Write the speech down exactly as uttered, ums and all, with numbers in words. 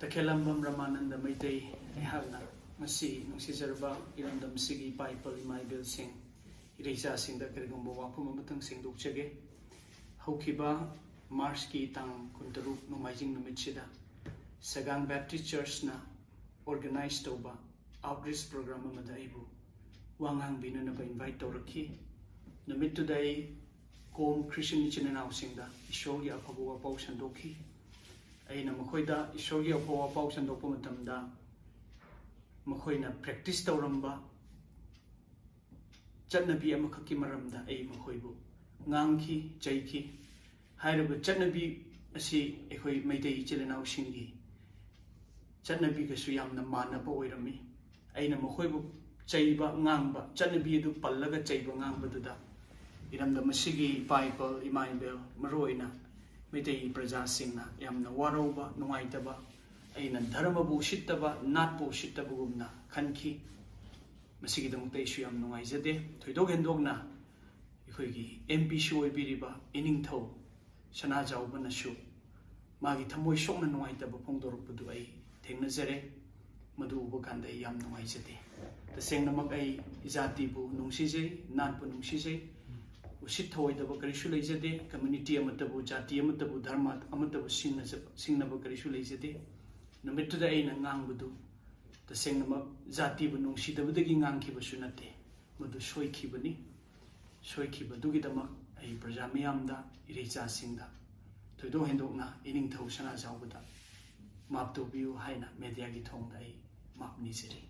ꯇꯈꯦꯂꯝꯕꯝ ꯔꯃꯥꯅꯟꯗ ꯃꯩꯇꯩ꯫ ꯑꯩꯍꯥꯛꯅ ꯉꯁꯤ ꯅꯨꯡꯁꯤꯖꯔꯕ ꯏꯔꯝꯗꯝꯁꯤꯒꯤ ꯏꯄꯥ ꯏꯄꯜ ꯏꯃꯥ ꯏꯕꯦꯜꯁꯤꯡ, ꯏꯔꯩꯆꯥꯁꯤꯡꯗ ꯀꯔꯤꯒꯨꯝꯕ ꯋꯥꯐꯝ ꯑꯃꯇꯪ ꯁꯦꯡꯗꯣꯛꯆꯒꯦ꯫ ꯍꯧꯈꯤꯕ ꯃꯥꯔꯆꯀꯤ ꯇꯥꯡ ꯀꯨꯟꯇꯔꯨꯛ ꯅꯣꯡꯃꯥꯏꯖꯤꯡ ꯅꯨꯃꯤꯠꯁꯤꯗ ꯁꯒꯥꯡ ꯕꯦꯞꯇꯤꯁ ꯆꯔꯆꯅ ꯑꯣꯔꯒꯅꯥꯏꯖ ꯇꯧꯕ ꯑꯥꯎꯠꯔꯤꯆ ꯄ꯭ꯔꯣꯒ꯭ꯔꯥꯝ ꯑꯃꯗ ꯑꯩꯕꯨ ꯋꯥ ꯉꯥꯡꯕꯤꯅꯅꯕ ꯏꯟꯚꯥꯏꯠ ꯇꯧꯔꯛꯈꯤ꯫ ꯅꯨꯃꯤꯠꯇꯨꯗ ꯑꯩ ꯀꯣꯝ ꯈ꯭ꯔꯤꯁꯇꯤꯌꯟ ꯏꯆꯤꯟ ꯏꯅꯥꯎꯁꯤꯡꯗ ꯏꯁꯣꯔꯒꯤ ꯑꯐꯕ ꯋꯥꯄꯥꯎ ꯁꯟꯗꯣꯛꯈꯤ꯫ ꯑꯩꯅ ꯃꯈꯣꯏꯗ ꯏꯁꯣꯔꯒꯤ ꯑꯐꯕ ꯋꯥꯄꯥꯎ ꯁꯟꯗꯣꯛꯄ ꯃꯇꯝꯗ ꯃꯈꯣꯏꯅ ꯄ꯭ꯔꯦꯛꯇꯤꯁ ꯇꯧꯔꯝꯕ ꯆꯠꯅꯕꯤ ꯑꯃꯈꯛꯀꯤ ꯃꯔꯝꯗ ꯑꯩ ꯃꯈꯣꯏꯕꯨ ꯉꯥꯡꯈꯤ, ꯆꯩꯈꯤ꯫ ꯍꯥꯏꯔꯤꯕ ꯆꯠꯅꯕꯤ ꯑꯁꯤ ꯑꯩꯈꯣꯏ ꯃꯩꯇꯩ ꯏꯆꯤꯜ ꯏꯅꯥꯎꯁꯤꯡꯒꯤ ꯆꯠꯅꯕꯤꯒꯁꯨ ꯌꯥꯝꯅ ꯃꯥꯟꯅꯕ ꯑꯣꯏꯔꯝꯃꯤ꯫ ꯑꯩꯅ ꯃꯈꯣꯏꯕꯨ ꯆꯩꯕ ꯉꯥꯡꯕ, ꯆꯠꯅꯕꯤ ꯑꯗꯨ ꯄꯜꯂꯒ ꯆꯩꯕ ꯉꯥꯡꯕꯗꯨꯗ ꯏꯔꯝꯗꯝ ꯑꯁꯤꯒꯤ ꯏꯄꯥ ꯏꯄꯜ ꯏꯃꯥ ꯏꯕꯦꯜ, ꯃꯔꯨꯑꯣꯏꯅ ꯃꯩꯇꯩ ꯄ꯭ꯔꯖꯥꯁꯤꯡꯅ ꯌꯥꯝꯅ ꯋꯥꯔꯧꯕ, ꯅꯨꯡꯉꯥꯏꯇꯕ, ꯑꯩꯅ ꯙꯔꯃꯕꯨ ꯎꯁꯤꯠꯇꯕ, ꯅꯥꯠꯄꯨ ꯎꯁꯤꯠꯇꯕꯒꯨꯝꯅ ꯈꯟꯈꯤ꯫ ꯃꯁꯤꯒꯤꯗꯃꯛꯇ ꯑꯩꯁꯨ ꯌꯥꯝ ꯅꯨꯡꯉꯥꯏꯖꯗꯦ꯫ ꯊꯣꯏꯗꯣꯛ ꯍꯦꯟꯗꯣꯛꯅ ꯑꯩꯈꯣꯏꯒꯤ ꯑꯦꯝ ꯄꯤꯁꯨ ꯑꯣꯏꯕꯤꯔꯤꯕ ꯏꯅꯤꯡꯊꯧ ꯁꯅꯥꯖꯥꯎꯕꯅꯁꯨ ꯃꯥꯒꯤ ꯊꯃꯣꯏ ꯁꯣꯛꯅ ꯅꯨꯡꯉꯥꯏꯇꯕ ꯐꯣꯡꯗꯣꯔꯛꯄꯗꯨ ꯑꯩ ꯊꯦꯡꯅꯖꯔꯦ꯫ ꯃꯗꯨ ꯎꯕ ꯀꯥꯟꯗ ꯑꯩ ꯌꯥꯝ ꯅꯨꯡꯉꯥꯏꯖꯗꯦ꯫ ꯇꯁꯦꯡꯅꯃꯛ ꯑꯩ ꯖꯥꯇꯤꯕꯨ ꯅꯨꯡꯁꯤꯖꯩ, ꯅꯥꯠꯄꯨ ꯅꯨꯡꯁꯤꯖꯩ꯫ ꯎꯁꯤꯠ ꯊꯑꯣꯏꯗꯕ ꯀꯔꯤꯁꯨ ꯂꯩꯖꯗꯦ꯫ ꯀꯝꯃ꯭ꯌꯨꯅꯤꯇꯤ ꯑꯃꯠꯇꯕꯨ, ꯖꯥꯇꯤ ꯑꯃꯠꯇꯕꯨ, ꯙꯔꯃ ꯑꯃꯠꯇꯕꯨ ꯁꯤꯡꯅꯖꯕ, ꯁꯤꯡꯅꯕ ꯀꯔꯤꯁꯨ ꯂꯩꯖꯗꯦ꯫ ꯅꯨꯃꯤꯠꯇꯨꯗ ꯑꯩꯅ ꯉꯥꯡꯕꯗꯨ ꯇꯁꯦꯡꯅꯃꯛ ꯖꯥꯇꯤꯕꯨ ꯅꯨꯡꯁꯤꯗꯕꯗꯒꯤ ꯉꯥꯡꯈꯤꯕꯁꯨ ꯅꯠꯇꯦ꯫ ꯃꯗꯨ ꯁꯣꯏꯈꯤꯕꯅꯤ꯫ ꯁꯣꯏꯈꯤꯕꯗꯨꯒꯤꯗꯃꯛ ꯑꯩ ꯄ꯭ꯔꯖꯥ ꯃꯤꯌꯥꯝꯗ, ꯏꯔꯩꯆꯥꯁꯤꯡꯗ, ꯊꯣꯏꯗꯣꯛ ꯍꯦꯟꯗꯣꯛꯅ ꯏꯅꯤꯡꯊꯧ ꯁꯅꯥꯖꯥꯎꯕꯗ ꯃꯥꯞ ꯇꯧꯕꯤꯌꯨ ꯍꯥꯏꯅ ꯃꯦꯗꯤꯌꯥꯒꯤ ꯊꯣꯡꯗ ꯑꯩ ꯃꯥꯞ ꯅꯤꯖꯔꯤ꯫